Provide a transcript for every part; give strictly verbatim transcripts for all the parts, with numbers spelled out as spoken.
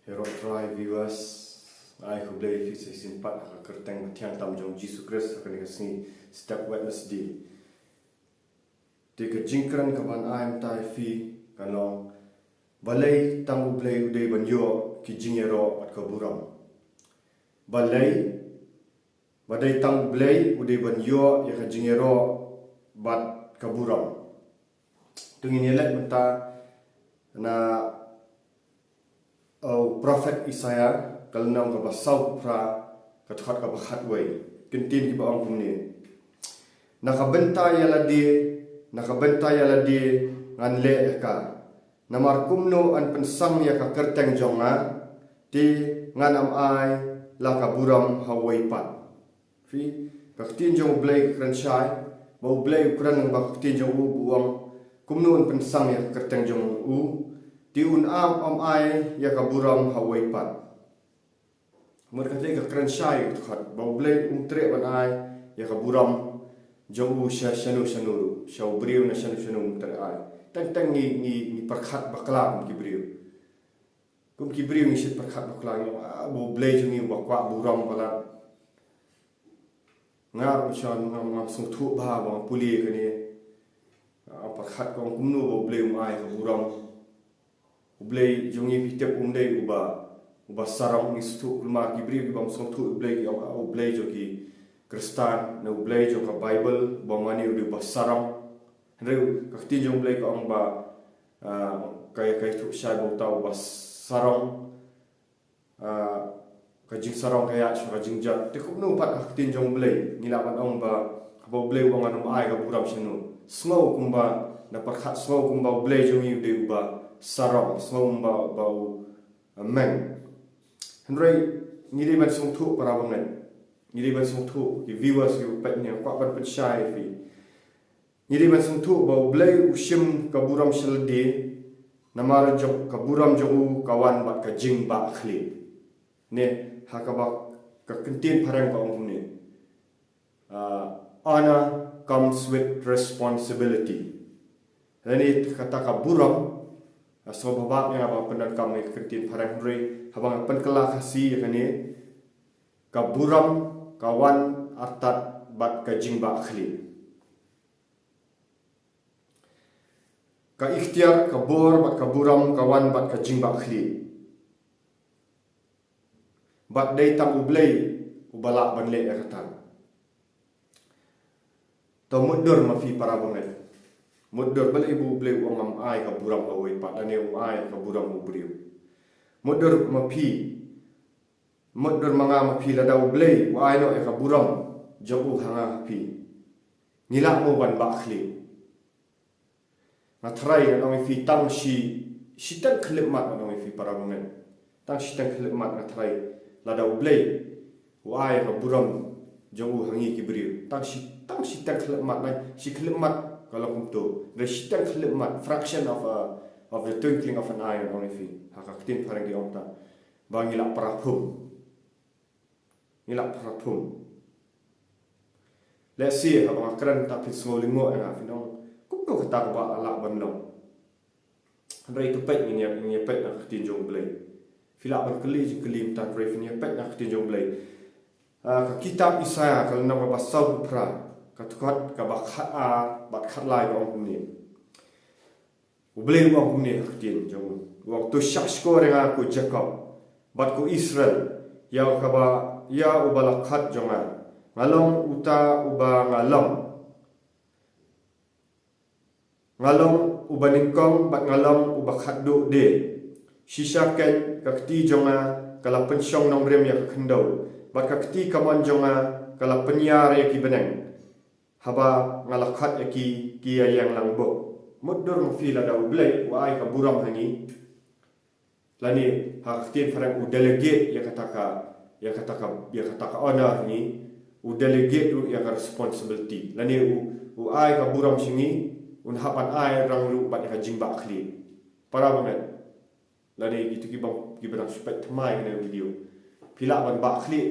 Ïaroh Trai, viewers, ai khublei ïa phi sa shisien pat ha ka kyrteng ba thiang tam jong Jisu Khrist ha kane ka sngi Step Wednesday. Te ka jingkren kaban ai mynta ïa phi ka long: Balei tang U Blei u dei ban ïoh ki jingïaroh bad ka burom? Balei, ba dei tang U Blei u dei ban ïoh ïa ka jingïaroh bad ka burom? To ngin ïa leit mynta na u prophet Isaiah, ka lynnong kaba sawphew phra, ka dkhot kaba khatwei. Ki ktien kiba ong kumne: Na ka bynta ïa lade, na ka bynta ïa lade ngan leh ïa ka. Namar kumno yn pynsang ïa ka kyrteng jong nga, te ngan ym ai la ka burom ha uwei pat. Phi, ka ktien jong U Blei ka kren shai, ba U Blei u kren lyngba ka ktien jong u, ba u ong kumno yn pynsang ïa ka kyrteng jong u, te un ym, ym ai ïa ka burom ha uwei pat. Mut kata ka kren shai ka dkhot, ba U Blei um treh ban ai ïa ka burom jong u sha shano shano ruh, sha u briew na shano shano um treh ai. Teng teng ngi, ngi, ngi pyrkhat bakla kum ki briew. Kum ki briew ngi shait pyrkhat bakla, ngi ong, ah, ba U Blei jong ngi uba kwah burom palat. Nga ruh shen ngam, ngam sngewthuh bha ba nga pule kane. Nga pyrkhat, ka ong kumno ba U Blei um ai ka burom. U Blei jong ngi phi tip um dei uba, uba sarong, ngi sngewthuh. Kulmar ki briew kibym sngewthuh U Blei ki ong, ah, U Blei jong ki Khristan, na U Blei jong ka Baibl, uba mane u dei uba sarong. Hynrei ka ktien jong U Blei ka ong ba, ah, ka, ka ïathuh shai ba uta uba sarong, ah, ka jingsarong ka ïaid sha ka jingjot. Te kumno pat ha ka ktien jong U Blei ngi lah ban ong ba, ba U Blei u ong ngan ym ai ka burom shano? Sngew kumba, na pyrkhat sngew kumba U Blei jong ngi u dei uba sarong, sngew kumba, ba u, ah, meng. Hynrei ngi dei ban sngewthuh para bangeit. Ngi dei ban sngewthuh, ki viewers kiba peit ne, kwah ban pynshai ïa phi. Ngi dei ban sngewthuh ba U Blei u shim ka burom sha lade, namar jong ka burom jong u ka wan bad ka jingbakla. Ne, ha kaba ka ktien phareng ka ong kumne: Ah, honor comes with responsibility. Lane kata ka burom, ah, sngewbha ba nga ba pyndonkam ïa ka ktien phareng, hynrei haba nga pynkylla Khasi ïa kane, ka burom ka wan artat bad ka jingbakla. Ka iktiar, ka bor bad ka burom ka wan bad ka jingbakla. Bad dei tang U Blei uba lah ban leh ïa kata. To mutdur ma phi para bangeit. Mutdur, balei ba U Blei u ong ngan ym ai ka burom ha uwei pat, lane ym ai ka burom ha u briew? Mutdur ma phi, mutdur ma nga ma phi, lada U Blei u ai noh ïa ka burom jong u ha nga ha phi, ngi lah mo ban bakla? Nga tharai ngan ong ïa phi, tang shi, shiteng khyllipmat ngan ong ïa phi para bangeit. Tang shiteng khyllipmat nga tharai, lada U Blei u ai ka burom jong u ha ngi ki briew. Tang shi, tang shiteng khyllipmat, na shi khyllipmat ka long kumto. Hynrei shiteng khyllipmat, fraction of a, of the twinkling of an eye ngan ong ïa phi. Ha ka ktien phareng ki ong ta, ba ngi lah para phum. Ngi lah para phum. Let's see, haba nga kren ta phin sngew lyngngoh ïa nga, phin ong, kumno kata kaba lah ban long? Hynrei to peit, ngin ïa, ngin ïa peit na ka ktien jong U Blei. Phi lah ban kylli jingkylli mynta, hynrei phin ïa peit na ka ktien jong U Blei. Ah, ka kitab Isaiah, ka lynnong kaba sawphew phra, ka dkhot kaba khat ar bad khat lai ka ong kumne. U Blei u ong kumne ha ka ktien jong u. U ong, to shahshkor ïa nga ko Jakob bad ko Israel, ïa kaba, ïa uba la khot jong nga. Nga long uta uba nga long. Nga long uba nyngkong bad nga long uba khatduh de. Shisha keiñ ka kti jong nga ka la pynshong nongrim ïa ka khyndew, bad ka kti kamon jong nga ka la pynïar ïa ki bneng. Haba nga la khot ïa ki, ki ïa ïeng lang bok. Mutdur ma phi, lada U Blei u ai ka burom ha ngi, lane ha ka ktien phareng u delegate ïa kata ka, ïa kata ka, ïa kata ka honor ha ngi, u delegate ruh ïa ka responsibility. Lane u, u ai ka burom sha ngi, un hap ban ai rang ruh bad ïa ka jingbakla. Para bangeit, lane kito kiba, kiba dang shu peit thymmai kane ka video, phi lah ban bakla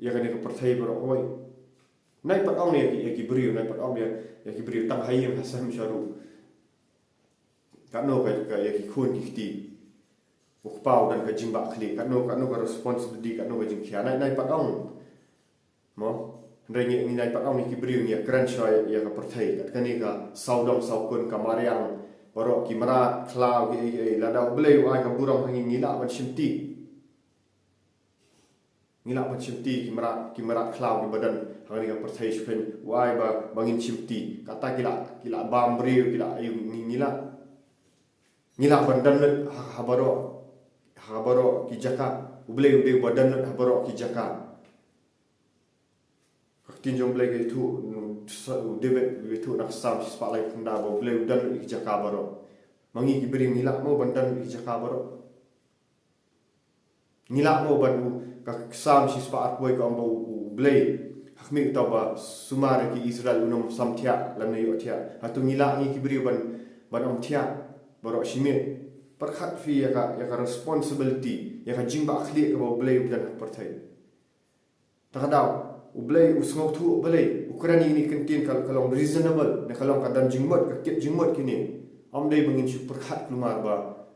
ïa kane ka pyrthei baroh kawei? Nai pat ong ïa ki, ïa ki briew, nai pat ong ïa, ïa ki briew tang ha ïing ha sem sha ruh. Katno ka, ka ïa ki khun ki kti. U kpa u don ka jingbakla, katno, katno ka responsibility, katno ka jingkhia. Nai, nai pat ong. Mo? Hynrei ngi, ngi nai pat ong ngi ki briew ngi ïa kren shuwa ïa ka pyrthei. Kat kane ka sawdong sawkun, ka mariang, baroh ki mrad khlaw ki ei ei. Lada U Blei u ai ka burom ha ngi, ngi lah ban shimti. Ngi lah ban shimti ki mrad, ki mrad khlaw kiba don ha kane ka pyrthei shuh, u ai ba, ba ngin shimti. Kata ki lah, ki lah bam briew, ki lah, aïu, ngi, ngi lah. Ngi lah ban don lut ha, ha baroh, ha baroh ki jaka. U Blei u dei ba don lut ha baroh ki jaka. Ka ktien jong U Blei ka ïathuh, mm, sa, u David u ïathuh na ka Salm shispah laiphew khyndai ba U Blei u don lut ïa ki jaka baroh. Ma ngi ki briew ngi lah mo ban don lut ïa ki jaka baroh? Ngi lah mo ban, u, ka Salm shispah arphew ka ong ba U, U Blei ha khmih uta uba sumar ïa ki Israel un ym sam thiah lane ïoh thiah. Hato ngi lah ngi ki briew ban, ban ym thiah baroh shi miet? Pyrkhat phi ïa ka, ïa ka responsibility, ïa ka jingbakla kaba U Blei u don ha pyrthei. Ta ka daw, U Blei u sngewthuh balei, u kren ïa kine ki ktien ka, ka long reasonable, ne ka long ka don jingmut, ka kit jingmut kine. Ym dei ba ngin shu pyrkhat kulmar ba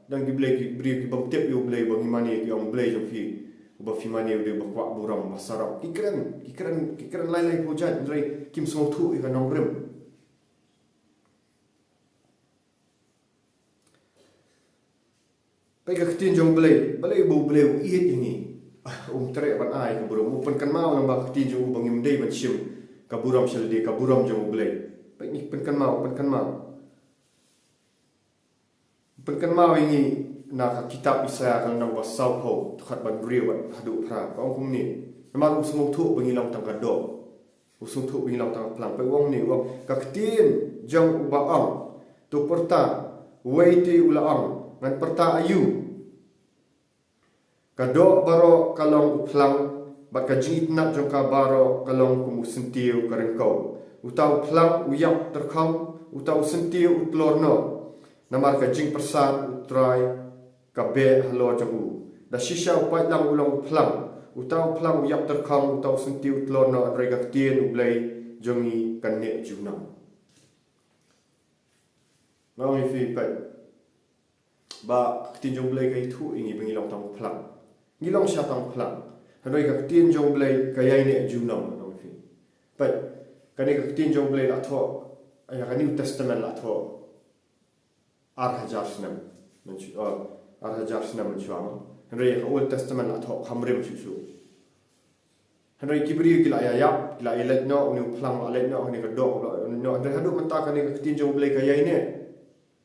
don ki blei ki briew ki bym tip ïa U Blei ba ngi mane ki ong, Blei jong phi uba phi mane u dei ba kwah burom ba sarok. Ki kren, ki kren, ki kren lai lai phew jait, hynrei kim sngewthuh ïa ka nongrim. Peit ka ktien jong U Blei, balei ba U Blei u ïeit ïa ngi. Ah, um treh ban ai ka burom, u pynkynmaw lang ba ka ktien jong u ba ngim dei ban shim ka burom sha lade, ka burom jong U Blei. Peit ngi pynkynmaw, pynkynmaw. Pynkynmaw ïa ngi na ka kitab Isaiah ka lynnong ba sawphew, dkhot ba hynriew bad haduh phra. Ka ong kumne. Namar u sngewthuh ba ngi long tang ka doh. U sngewthuh ba ngi long tang ka phlang. Peit u ong ne, u ong, ka ktien jong uba ong, to pyrta, uwei te u la ong, ngan pyrta aïu? Ka doh baroh ka long u phlang, bad ka jingitynnad jong ka baroh ka long kum u syntiew ka ryngkew. Uta u phlang u ïap tyrkhong, uta u syntiew u tlor noh. Namar ka jingpyrsad U Trai ka beh halor jong u. Da shisha u paidlang u long u phlang, uta u phlang u ïap tyrkhong, uta u syntiew u tlor noh, hynrei ka ktien U Blei jong ngi kan neh junom. Nga ong ïa phi, peit. Ba ka ktien jong U Blei ka ïathuh ïa ngi ba ngi long tang u phlang. Ngi long shisha tang u phlang. Hynrei ka ktien jong U Blei ka ïai neh junom, nga ong ïa phi. Peit, kane ka ktien jong U Blei la thoh, ïa ka New Testament la thoh ar hajar snem mynshuwa, oh, ar hajar snem mynshuwa. Hynrei ïa ka Old Testament la thoh kham rim shuh shuh. Hynrei ki briew ki la ïa ïap, ki la ïa leit noh, une u phlang u la leit noh, une ka doh u la leit noh. Hynrei haduh mynta kane ka ktien jong U Blei ka ïai neh.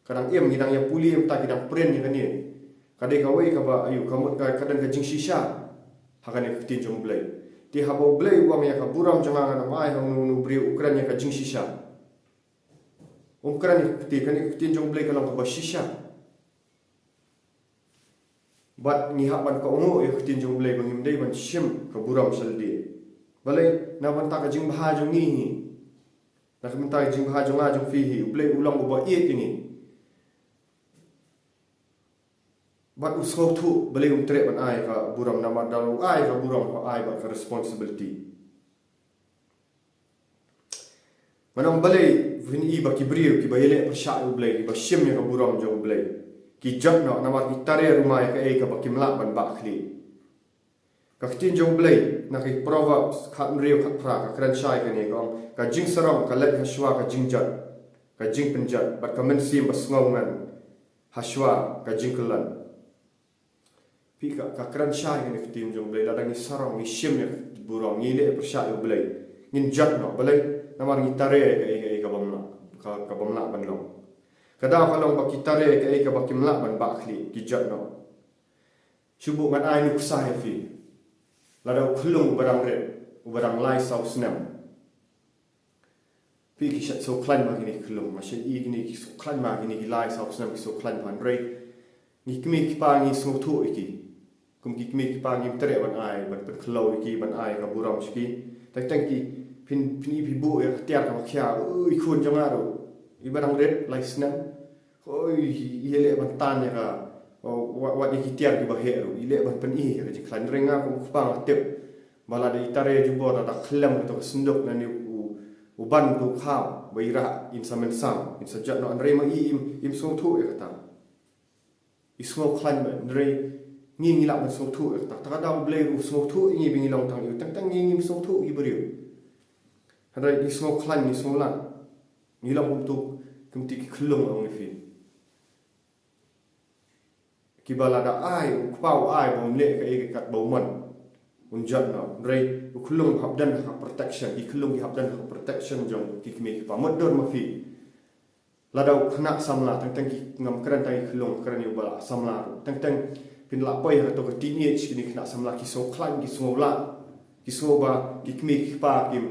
Ka dang im, ngi dang ïa pule mynta, ki dang print ïa kane. Ka dei kawei kaba, aïu, ka mut ka, ka don ka jingshisha ha kane ka ktien jong U Blei. Te haba U Blei u ong ïa ka burom jong nga ngan ym ai ha uno uno u briew, u kren ïa ka jingshisha. Um kren ïa ka ktien, kane ka ktien jong U Blei ka long kaba shisha. Bad ngi hap ban kohnguh ïa ka ktien jong U Blei ba ngim dei ban shim ka burom sha lade. Balei? Na ka bynta ka jingbha jong ngi hi. Na ka bynta ka jingbha jong nga jong phi hi. U Blei u long uba ïeit ïa ngi. Bad u sngewthuh, balei um treh ban ai ka burom, namar da u ai ka burom, u ai bad ka responsibility. Ngan ong balei phin i ba ki briew kiba ïaleh pyrshah ïa U Blei, kiba shim ïa ka burom jong U Blei, ki jot noh, namar ki tare ruma ïa kaei kaba kim lah ban bah khlieh. Ka ktien jong U Blei na ki Proverbs khathynriew khatphra ka kren shai kane, ka ong, ka jingsarong ka leit ha shuwa ka jingjot, ka jingpynjot, bad ka mynsiem basngewmeng ha shuwa ka jingkyllon. Phi, ka, ka kren shai kane ka ktien jong U Blei, lada ngi sarong, ngi shim ïa ka burom, ngi leh pyrshah ïa U Blei, ngin jot noh, balei? Namar ngi tare kaei kaei ka bym lah, ka, ka bym lah ban long. Ka daw ka long ba ki tare kaei kaba kim lah ban bah khlieh, ki jot noh. Shu buh ngan ai nuksa ïa phi. Lada u khyllung uba dang rit, uba dang lai saw snem. Phi, ki shait sngewkhlaiñ bha kine ki khyllung, nga shait i kine ki sngewkhlaiñ bha, kine ki lai saw snem ki sngewkhlaiñ bha, hynrei ngi kmie ki kpa ngi sngewthuh ïa ki. Kum ki kmie ki kpa ngim treh ban ai, ban pynkhlow ïa ki, ban ai ka burom sha ki. Teng teng ki phin, phin i phi buh ïa ka tiar kaba khia, ui khun jong nga ruh, iba dang rit lai snem. Hoi, i leh ban tan ïa ka, wat, wat ïa ki tiar kiba heh ruh i leh ban pyni ïa ka jingkhlaiñ. Hynrei nga kum u kpa nga tip ba lada i tare jubor, lada khlem kato ka synduk lane u, u ban uto u khaw ba i rah, in sa mynsaw, in sa jot noh. Hynrei ma i im, im sngewthuh ïa kata. Ngi sngewkhlaiñ bha, hynrei ngi ngi lah ban sngewthuh, ta, ta ka daw U Blei ruh u sngewthuh ïa ngi ba ngi long tang ïa u, teng teng ngi ngim sngewthuh ïa ki briew. Hynrei ngi sngewkhlaiñ, ngi sngewlah, ngi long kumto, kumto ki khyllung, ong ïa phi. Kiba lada ai, u kpa u ai ba un leh kaei kaei kat ba u mon, un jot noh. Hynrei u khyllung hap don ha ka protection, ki khyllung ki hap don ha ka protection jong ki kmie ki kpa. Mutdur ma phi. Lada u khynnah samla, teng teng ki, ngam kren tang ki khyllung, kren ïa u ba la samla ruh. Teng teng phin lah poi ha kato ka teenage, kine ki khynnah samla ki sngewkhlaiñ, ki sngewlah, ki sngew ba ki kmie ki kpa kim,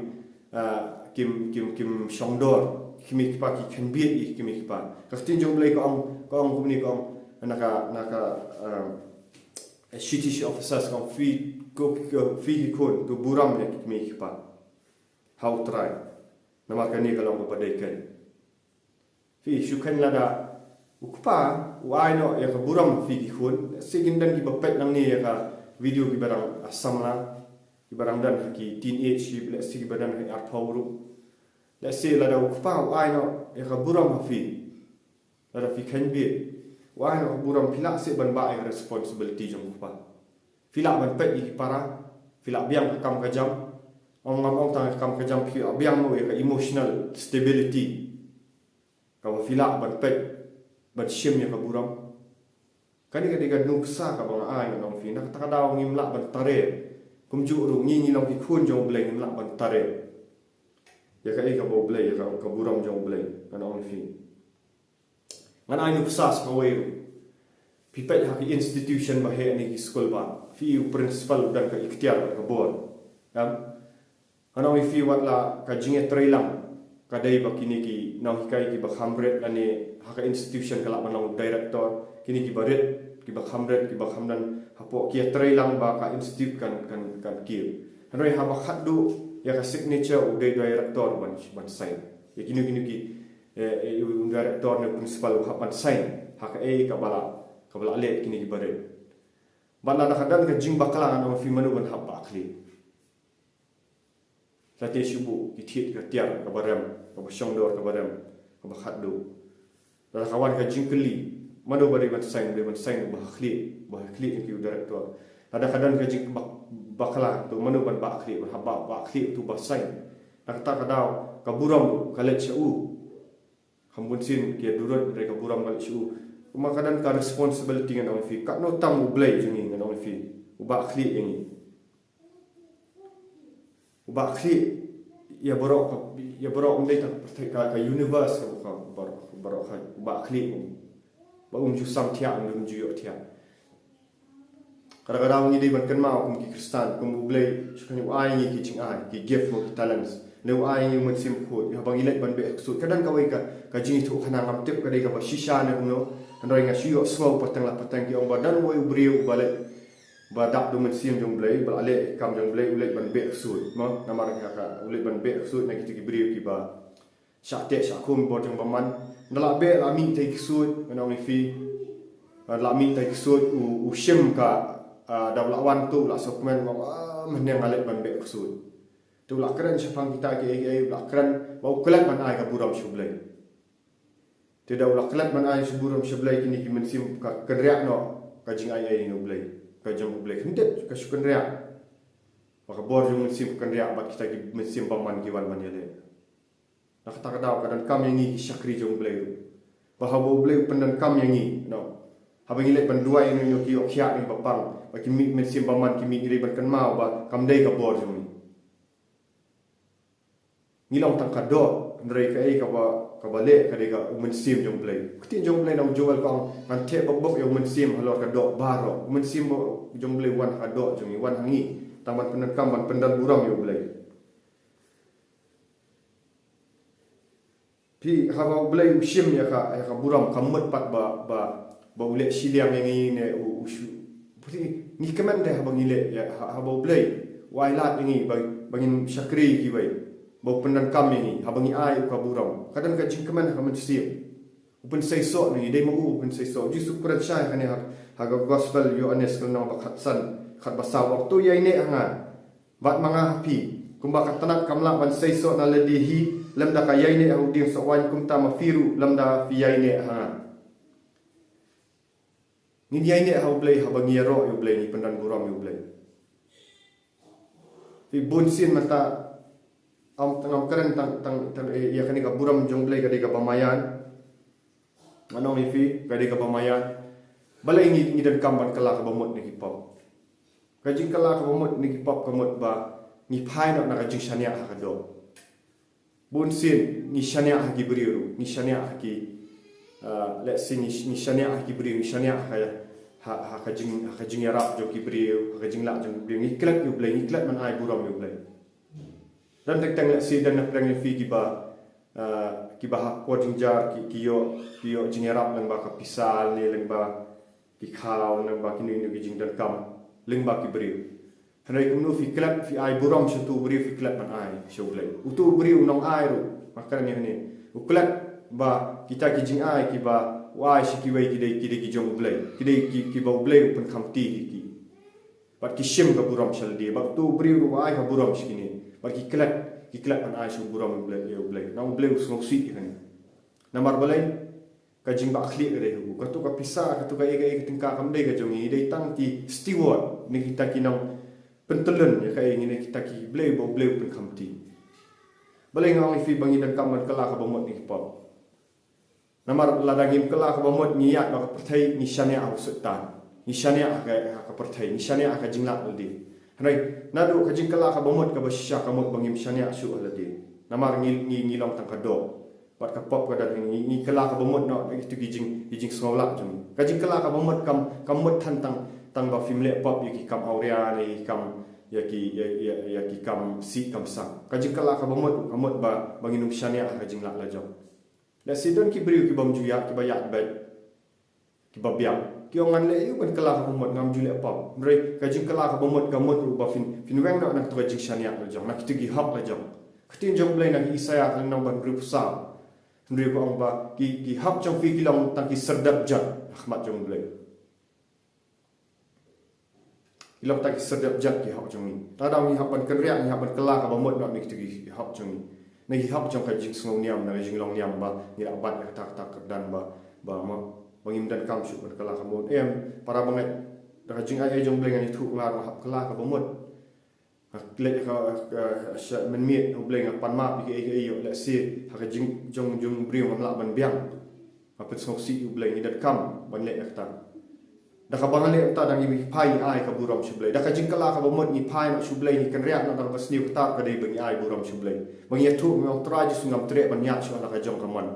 ah, kim, kim, kim shongdor, ki kmie ki kpa ki kynbieit ïa ki kmie ki kpa. Ka ktien jong U Blei ka ong, ka ong kumne, ka ong na ka, na ka, ah, Shithi sha Ephesus, ka ong, phi ko, ko, phi ki khun, to burom ïa ki kmie ki kpa ha U Trai. Namar kane ka long kaba dei keiñ. Phi shu kheiñ, lada u kpa u ai noh ïa ka burom ha phi ki khun. Lehse kin don kiba peit nangne ïa ka video kiba dang, ah, samla, kiba dang don ha ki teenage, ki, lehse kiba don ha ki arphew ruh. Lehse lada u kpa u ai noh ïa ka burom ha phi, lada phi kheiñ beit, u ai noh ka burom, phi lah seh ban bah ïa ka responsibility jong u kpa. Phi lah ban peit ïa ki para, phi lah biang ka kam ka jam. Ong ngam ong tang ka kam ka jam, phi lah biang mo ïa ka emotional stability, kaba phi lah ban peit, ban shim ïa ka burom. Kane ka dei ka nuksa kaba nga ai, ngan ong phi, na kata ka daw ngim lah ban tare. Kumjuh ruh ngi, ngi long ki khun jong U Blei, ngim lah ban tare ïa kaei kaba U Blei, ïa ka, ka burom jong U Blei, ngan ong phi. Ngan ai nuksa sa kawei ruh. Phi peit ha ki institution ba heh ne ki skul ba, phi, u principal u don ka iktiar, ka bor. Em? Ngan ong ïa phi, wat la ka jingïatreilang ka dei ba kine ki nonghikai kiba kham rit, lane ha ka institution ka lah ban long director, kine kiba rit, kiba kham rit, kiba kham don hapoh, ki ïatreilang ba ka institute kan, kan, kan kiew. Hynrei haba khatduh ïa ka signature u dei director ban, ban sign. Ïa kino kino ki, eh, eh, u director ne principal u hap ban sign ha kaei kaba la, kaba la leh kine kiba rit. Bad lada ka don ka jingbakla, ngan ong phi, mano ban hap bah khlieh? Lada shu buh ki thied ka tiar kaba rem, kaba shongdor, kaba rem, kaba khatduh. Lada ka wan ka jingkylli, mano ba dei ban sign, dei ban sign uba ha khlieh, uba ha khlieh jong ki u director. Lada ka don ka jingbak-, bakla, to mano ban bah khlieh, ban hap bah, bah khlieh uto uba sign. Na kata ka daw ka burom ka leit sha u. Kham bun sien ki ïa durut, hynrei ka burom ka leit sha u. Kumba ka don ka responsibility, ngan ong ïa phi, katno tam U Blei jong ngi, ngan ong ïa phi, u bah khlieh ïa ngi. U bah khlieh ïa baroh ka, ïa baroh, ym dei tang ka pyrthei, ka, ka universe, ka, ka baroh, baroh ka, u bah khlieh ïa ngi. Ba um ju sam thiah, um ju ïoh thiah. Ka dei ka daw ngi dei ban kynmaw kum ki Khristan, kum U Blei, shu kheiñ u ai ngi ki jingai, ki gift mo, ki talents. Ne u ai ngi u Mynsiem Bakhuid, haba ngi leit ban beh ksuid. Ka don kawei ka, ka jingïathuhkhana, ngam tip ka dei kaba shisha ne kumno. Hynrei nga shu ïohsngew pateng la pateng, ki ong ba don uwei u briew uba leit, ba dap da u Mynsiem jong U Blei, ba la leh kam jong U Blei, u leit ban beh ksuid. Mo, namar ka, ka, u leit ban beh ksuid na kita ki briew kiba shah teh shah khum bor jong bymman. Ynda la beh, la mih tai ksuid, ngan ong ïa phi. La mih tai ksuid, u, u shim ka, ah, da u la wan tu, u la sngewkmen, u ong, ah, mynne nga leit ban beh ksuid. Te u la kren shaphang kita kiei kiei, u la kren ba u klet ban ai ka burom sha U Blei. Te da u la klet ban ai sha burom sha U Blei, kine ki mynsiem ka kynriah noh ka jingai ei jong U Blei, ka jong U Blei. Khyndiat ka shu kynriah. Ba ka bor jong u Mynsiem ka kynriah, bad kita ki mynsiem bymman ki wan ban ïaleh. Na kata ka daw ka donkam ïa ngi ki shakri jong U Blei ruh, ba haba U Blei u pyndonkam ïa ngi, no, haba ngi leit ban duwai ïa ki, ïa ki ïoh khiah, ïa ki ba pang, ba ki mih, mynsiem bymman ki mih, ngi dei ban kynmaw ba kam dei ka bor jong ngi. Ngi long tang ka doh, hynrei kaei kaba, kaba leh ka dei ka u Mynsiem jong U Blei. Ka ktien jong U Blei na u Joel ka ong, ngan theh bok bok ïa u Mynsiem halor ka doh baroh. U Mynsiem ba, jong U Blei u wan ha ka doh jong ngi, u wan ha ngi, tang ban pyndonkam, ban pyndon burom ïa U Blei. Phi, haba U Blei u shim ïa ka, ïa ka burom, kam mut pat ba, ba, ba u leh shiliang ïa ngi ne u, u shu. Phi, ngi kmen te haba ngi leh, ïa, ha-, haba U Blei u ai lad ïa ngi ba, ba ngin shakri ïa kiwei, ba u pyndonkam ïa ngi, haba ngi ai ïa u ka burom. Ka don ka jingkmen ha ka mynsiem. U pynseisoh ïa ngi, dei ma u u pynseisoh. U Jisu u kren shai hangne ha, ha ka Gospel Ïoannis ka lynnong ba khatsan, khatba saw, u ong, to ïaineh ha nga, bad ma nga ha phi. Kumba ka tnat kam lah ban seisoh na lade hi lymda ka ïaineh ha u dieng sohwaiñ, kumta ma phi ruh lymda phi ïaineh ha nga. Ngin ïai neh ha U Blei, haba ngi ïaroh ïa U Blei, ngi pyndan burom ïa U Blei. Phi, bun sien mynta, ym tang, ym kren tang, tang, tang, eh, ïa kane ka burom jong U Blei ka dei kaba maïan. Ngan ong ïa phi, ka dei kaba maïan. Balei ngi, ngi donkam ban kylla kaba mut na ki pop? Ka jingkylla kaba mut na ki pop ka mut ba ngi phai noh na ka jingshaniah ha ka doh. Bun sien ngi shaniah ha ki briew ruh, ngi shaniah ha ki, ah, let's say ngi, ngi shaniah ha ki briew, ngi shaniah ha ka, ha, ha ka jing, ha ka jingïarap jong ki briew, ha ka jinglah jong ki briew, ngi klet ïa U Blei, ngi klet ban ai burom ïa U Blei. Don teng teng, let's say, don na pdeng ïa phi kiba, ah, kiba ha ka por jingjar ki, ki ïoh, ki ïoh jingïarap lyngba ka pisa ne lyngba ki khaw, lyngba kino kino ki jingdonkam lyngba ki briew. Hynrei kumno phi klet, phi ai burom sha uto u briew, phi klet ban ai sha U Blei? Uto u briew u nongai ruh, ma kren ïa kane, u klet ba kita ki jingai kiba u ai sha kiwei ki dei, ki dei ki jong U Blei, ki dei ki, kiba U Blei u pynkhamti ïa ki. Bad ki shim ka burom sha lade, bad uto u briew ruh u ai ka burom sha kine. Bad ki klet, ki klet ban ai sha u burom U Blei, ïa U Blei. Namar U Blei u sngewsih ïa kane. Namar balei? Ka jingbakla ka dei ha u. Kato ka pisa, kato kaei kaei ka tyngka kam dei ka jong ngi, dei tang ki steward, ne kita ki nongpyntyllun ïa kaei, ne kita ki blei ba U Blei u pynkhamti. Balei nga ong ïa phi ba ngi donkam ban kylla kaba mut na ki pop? Namar lada ngim kylla kaba mut, ngi ïaid bad ka pyrthei, ngi shaniah ha u Soitan. Ngi shaniah ha ka, ha ka pyrthei, ngi shaniah ha ka jingleh lade. Hynrei naduh ka jingkylla kaba mut kaba shisha ka mut ba ngim shaniah shuh ha lade. Namar ngi, ngi, ngi long tang ka doh. Bad ka pop ka don ha ngi, ngi kylla kaba mut noh na kito ki jing, ki jingsngewlah jong ngi. Ka jingkylla kaba mut kam, kam mut than tang, tang ba phim leh pop ïa ki kam awria ne ïa ki kam, ïa ki, ïa, ïa, ïa ki kam sih kam sang. Ka jingkylla kaba mut, ka mut ba, ba ngin ym shaniah ha ka jingleh lajong. Lehse don ki briew kibym ju ïaid, kiba ïaid beit, kiba biang. Ki ong ngan leh aïu ban kylla kaba mut, ngam ju leh pop. Hynrei ka jingkylla kaba mut ka mut ruh ba phin, phin weng noh na kato ka jingshaniah lajong, na kito ki hok lajong. Ka ktien jong U Blei na ki Isaïah ka lynnong ba hynriewphew saw, hynriew ka ong ba ki, ki hok jong phi ki long tang ki syrdep jot ha khmat jong U Blei. Ki long tang ki syrdep jot ki hok jong ngi. Lada ngi hap ban kynriah, ngi hap ban kylla kaba mut noh na kito ki hok jong ngi. Na ki hok jong ka jingsngewniam, na ka jinglong niam ba ngi la bat ïa kata kata ka kyrdan ba, ba ma, ba ngim donkam shuh ban kylla kaba mut. Em, para bangeit, da ka jingai ei jong U Blei ngan ïathuh, nga ruh nga hap kylla kaba mut. Nga klet ka, ka, sha mynmiet U Blei, nga pan map ïa kaei kaei, ïoh lehse ha ka jingjong jong u briew ngam lah ban biang. Nga pynsngewsih ïa U Blei, ngi donkam ban leh ïa kata. Da kaba ngi leh ïa kata, da ngi phai ngi ai ka burom sha U Blei. Da ka jingkylla kaba mut ngi phai noh sha U Blei, ngi kynriah noh da kaba sniew kata, ka dei ba ngi ai burom sha U Blei. Ba ngi ïathuh, ngi ong, Trai Jisu, ngam treh ban ïaid shuh ha la ka jong ka mon.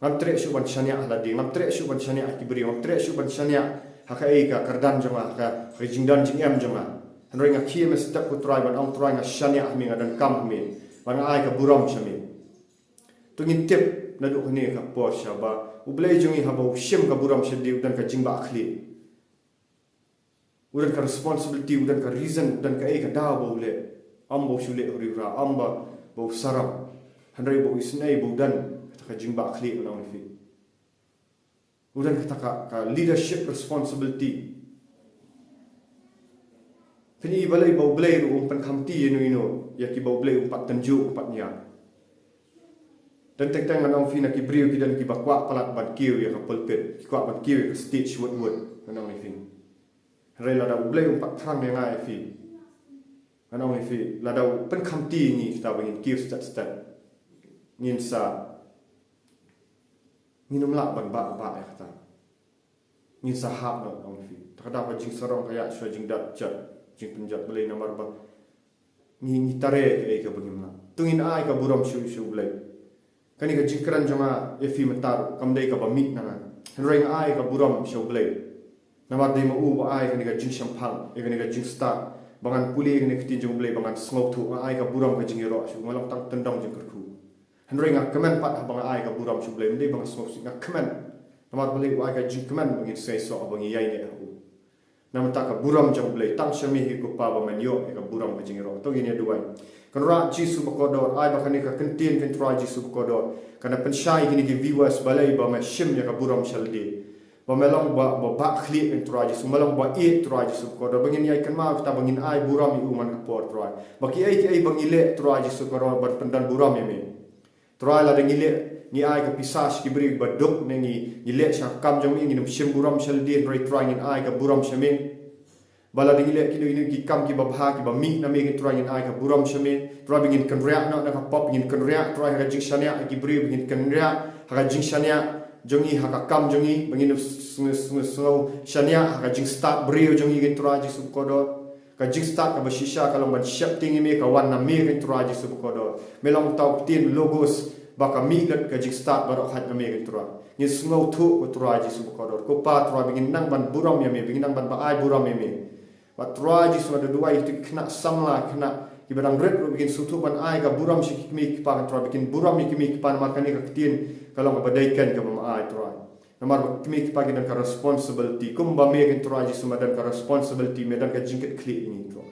Ngam treh shuh ban shaniah ha lade, ngam treh shuh ban shaniah ha ki briew, ngam treh shuh ban shaniah ha kaei ka kyrdan jong nga, ha ka, ha ka jingdon jingem jong nga. Hynrei nga khie me step, ko Trai, ban ong, Trai, nga shaniah ha me, nga donkam ha me, ban nga ai ka burom sha me. To ngin tip naduh kane ka por sha ba U Blei jong ngi haba u shim ka burom sha lade, u don ka jingbakla. U don ka responsibility, u don ka reason, u don kaei ka daw ba u leh. Ym ba u shu leh hurihura, ym ba, ba u sarap. Hynrei ba u isynei, ba u don kata ka jingbakla, ngan ong ïa phi. U don kata ka, ka leadership responsibility. Phin i balei ba U Blei ruh um pynkhamti ïa ino ino ïa kiba U Blei um pat tynjuh, um pat ñiad. Teng teng teng ngan ong ïa phi, na ki briew ki don kiba kwah palat ban kiew ïa ka pulpit, ki kwah ban kiew ïa ka stage wut wut, ngan ong ïa phi. Hynrei lada U Blei um pat thrang ïa nga ïa phi, ngan ong ïa phi, lada u pynkhamti ïa ngi kita ba ngin kiew stet stet, ngin sa, ngin ym lah ban bah bah ïa kata. Ngin sa hap noh, ngan ong ïa phi. Te ka daw ka jingsarong ka ïaid shuwa, jingdap jot, jingpynjot. Balei? Namar ba ngi, ngi tare kaei kaba ngim lah. To ngin ai ka burom sha, sha U Blei. Kane ka jingkren jong nga ïa phi mynta ruh kam dei kaba mih na nga. Hynrei nga ai ka burom sha U Blei. Namar dei ma u ba ai kane ka jingshemphang, ïa kane ka jingstad, ba ngan pule ïa kane ka ktien jong U Blei, ba ngan sngewthuh. Nga ai ka burom, ka jingïaroh sha u, nga long tang tyndong jingkyrkhu. Hynrei nga kmen pat haba nga ai ka burom sha U Blei, ym dei ba nga sngewsih, nga kmen. Namar balei? U ai ka jingkmen ba ngin sngewsih haba ngi ïaineh ha u. Namar kata ka burom jong U Blei, tang sha me hi ko Pa ba men ïoh ïa ka burom, ka jingïaroh. To ngin ïa duwai. Kynrad Jisu bakordor, ai ba kane ka ktien ka jong U Trai Jisu bakordor kan da pynshai ïa kine ki viewers, balei ba me shim ïa ka burom sha lade. Ba me long ba, ba, ba khlieh, ko Trai Jisu, me long ba ïeit, Trai Jisu bakordor. Ba ngin ïai kynmaw kita ba ngin ai burom ïa u man ka por, Trai. Ba kiei kiei ba ngi leh, Trai Jisu bakordor, ban pyndon burom ïa me. Trai, lada ngi leh Ngi ai ka pisa sha ki briew ba duk ne ngi, ngi leh sha ka kam jong me, ngin ym shim burom sha lade, hynrei Trai ngin ai ka burom sha me. Ba lada ngi leh kino kino ki kam kiba bha, kiba mih na me, Trai ngin ai ka burom sha me. Trai ba ngin kynriah noh na ka pop, ngin kynriah Trai ha ka jingshaniah ha ki briew, ba ngin kynriah ha ka jingshaniah jong ngi, ha ka kam jong ngi, ba ngin s-, s-, s-, sngew shaniah ha ka jingstad briew jong ngi, Trai Jisu bakordor. Ka jingstad kaba shisha ka long ban sheptieng ïa me, ka wan na me, Trai Jisu bakordor. Me long uta u ktien logos ba ka mih lut ka jingstad baroh khat na me, Trai. Ngin sngewthuh, ko Trai Jisu bakordor. Ko Pa Trai, ba ngin nang ban burom ïa me, ba ngin nang ban ba ai burom ïa me. Ba Trai Jisu, nga da duwai ïa ki khynnah samla, khynnah kiba dang rit ruh, ba kin sngewthuh ban ai ka burom sha ki kmie ki kpa, Trai, ba kin burom ïa ki kmie ki kpa namar kane ka ktien ka long kaba dei keiñ kaba ma ai, Trai. Namar ba ki kmie ki kpa ki don ka responsibility, kumba me, Trai Jisu, me don ka responsibility, me don ka jingkitkhlieh ïa ngi, Trai.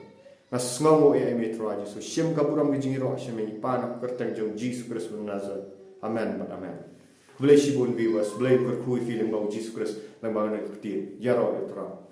Nga sngewnguh ïa me, Trai Jisu. Shim ka burom ka jingïaroh sha me, ngi pan ha ka kyrteng jong Jisu Khrist u Nasaret. Amen bad amen. Khublei shibun viewers, Blei un kyrkhu ïa phi lyngba u Jisu Khrist, lyngba kane ka ktien. Ïaroh ïa u Trai.